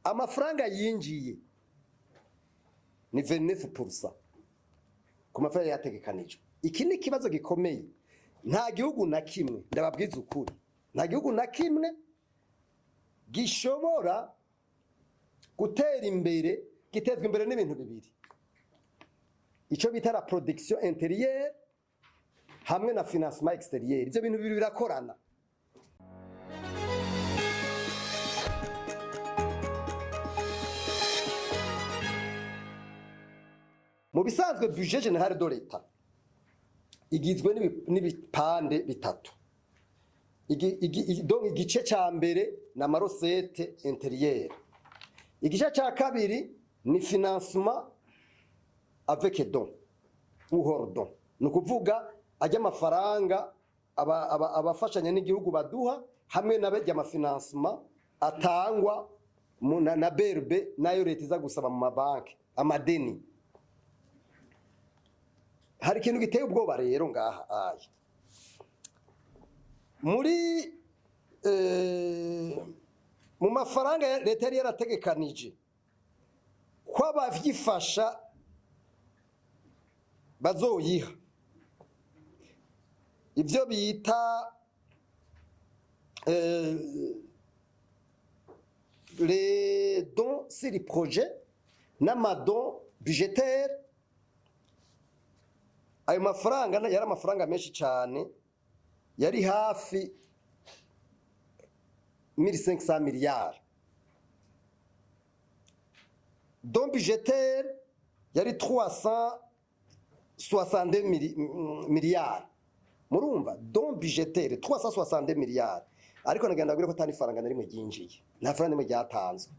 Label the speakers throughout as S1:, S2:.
S1: Amafaranga yinjiye ni 29% ku mafaranga yategekanijwe. Iki ni ikibazo gikomeye. Nta gihugu na kimwe, ndababwiza ukuri, nta gihugu na kimwe gishobora gutera imbere gitezwa imbere n'ibintu bibiri: icyo bita la production intérieure hamwe na financement extérieur. Ibyo bintu bibiri birakorana. Mu bisanzwe, budget général de l'État igizwe n'ibipande bitatu. Donc igice ca mbere ni ama recettes intérieures, igice ca kabiri ni financement avec don ou hors don, ni ukuvuga ajya amafaranga abafashanya n'igihugu baduha, hamwe n'abajya ama financement atangwa na BRB, nayo leta iza gusaba mu mabanki amadeni. Hari ikintu giteye ubwoba rero ngaha aya muri mu mafaranga leta yari yarategekanije ko abavyifasha bazoyiha, ibyo bita les dons sur projet n'ama dons budgétaires. Ayo mafaranga yari amafaranga menshi cyane, yari hafi 1500 miliyari. Don budgétaire yari 362 miliyari. Murumva, don budgétaire 362 miliyari, ariko nagenda ndabwira ko atari ifaranga na rimwe ryinjiye, nta faranga na rimwe ryatanzwe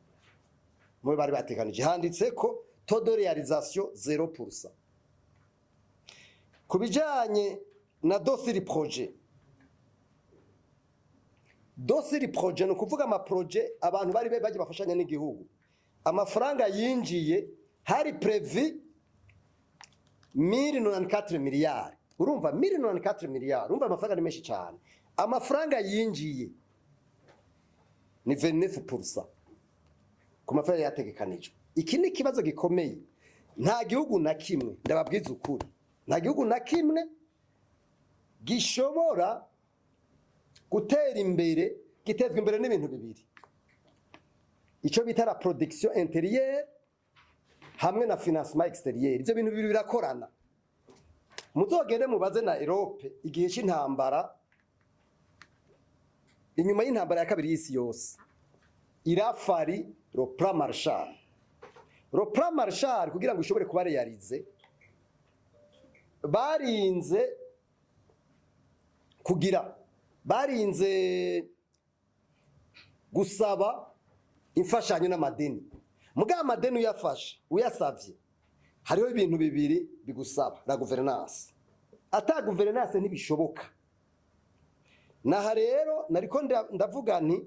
S1: mube bari batekanije. Handitse ko taux de réalisation 0%. Ku bijanye na don sur projet, don sur projet ni ukuvuga ama projets abantu bari bagiye bafashanya n'igihugu, amafaranga yinjiye hari prévu 1094 miliyari. Urumva, 1094 miliyari, urumva amafaranga ni menshi cyane. Amafaranga yinjiye ni 29% ku mafaranga yategekanijwe. Iki ni ikibazo gikomeye. Nta gihugu na kimwe, ndababwiza ukuri, nta gihugu na kimwe gishobora gutera imbere gitezwa imbere n'ibintu bibiri: icyo bita la production intérieure hamwe na financement extérieur. Ibyo bintu bibiri birakorana. Muzogende mubaze na Europe igihe c'intambara, inyuma y'intambara ya kabiri y'isi yose, il a fallu le plan Marshall. Le plan Marshall, kugira ngo ishobore kuba réalisé, barinze kugira, barinze gusaba imfashanyo n'amadeni. Mugabo amadeni uyafashe, uyasavye, hariho ibintu bibiri bigusaba: la gouvernance. Ata gouvernance ntibishoboka. Naha rero nariko ndavuga nti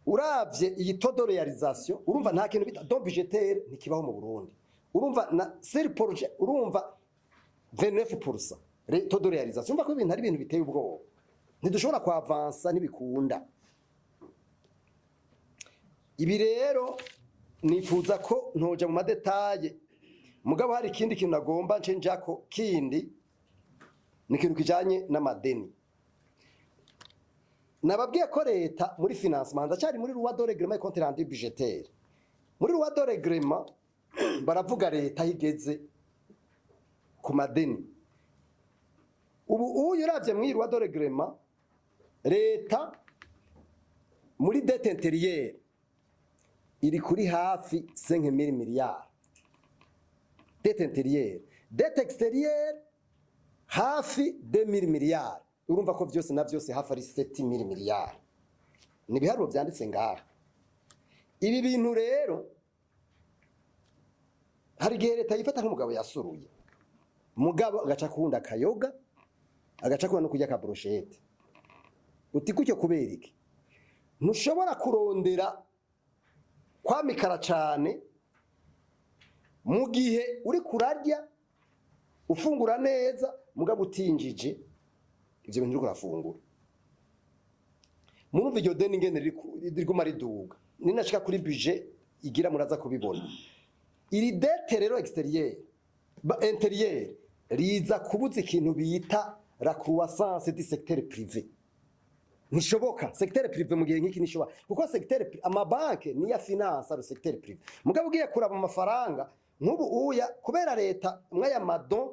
S1: uravye iyi taux de réalisation, urumva nta kintu bita don budgétaire ntikibaho mu Burundi. Urumva na sur projet, urumva 29% taux de réalisation. Urumva ko ibintu ari ibintu biteye ubwoba, ntidushobora kwavansa, ntibikunda. Ibi rero nifuza ko ntoja mu ma détails, mugabo hari ikindi kintu nagomba nce njako. Kindi ni ikintu kijanye n'amadeni. Nababwiye ko leta muri financement, ndacyari muri loi de règlement et compte rendu budgétaire, muri loi de règlement baravuga leta aho igeze ku madeni. Ubu uyu uravye muri loi de règlement, leta muri dette intérieure iri kuri hafi 5000 miliyari dette intérieure, dette extérieure hafi 2000 miliyari. Urumva ko vyose na vyose hafi ari 7000 miliyari. Ni ibiharuro vyanditse ngaha. Ibi bintu rero, hari igihe leta yifata nk'umugabo yasuruye, mugabo agaca akunda akayoga, agaca akunda no kurya aka brochette. Uti gutyo kubera iki? Ntushobora kurondera kwamikara cane mu gihe uri kurarya, ufungura neza, mugabo utinjije ivyo bintu uriko urafungura. Murumva iryo deni ingene riguma riduga. Ninashika kuri budget igira, muraza kubibona. Iri dette rero extérieure ba intérieure riza kubuza ikintu bita la croissance du secteur privé. Ntishoboka secteur privé mu gihe nk'iki, ntishoboka, kuko secteur amabanke niyo finance le secteur privé. Mugabo ugiye kuraba amafaranga nk'ubu uya, kubera leta mwaya ma dons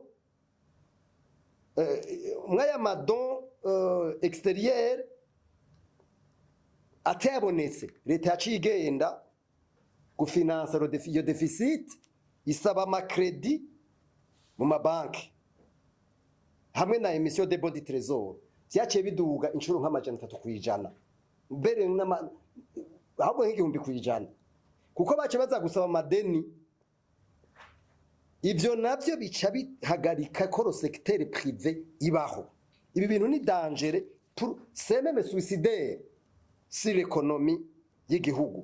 S1: mwaya ma dons extérieur atayabonetse, leta yaciye igenda gufinansa iyo déficit, isaba ama crédits mu mabanki hamwe na émission de bons du trésor. Vyaciye biduga inshuro nka 300%, mbere ahubwo nka 1000%, kuko bace baza gusaba amadeni. Ivyo navyo bica bihagarika ko le secteur privé ibaho. Ibi bintu ni danger pour, c'est même suicidaire sur l'économie y'igihugu.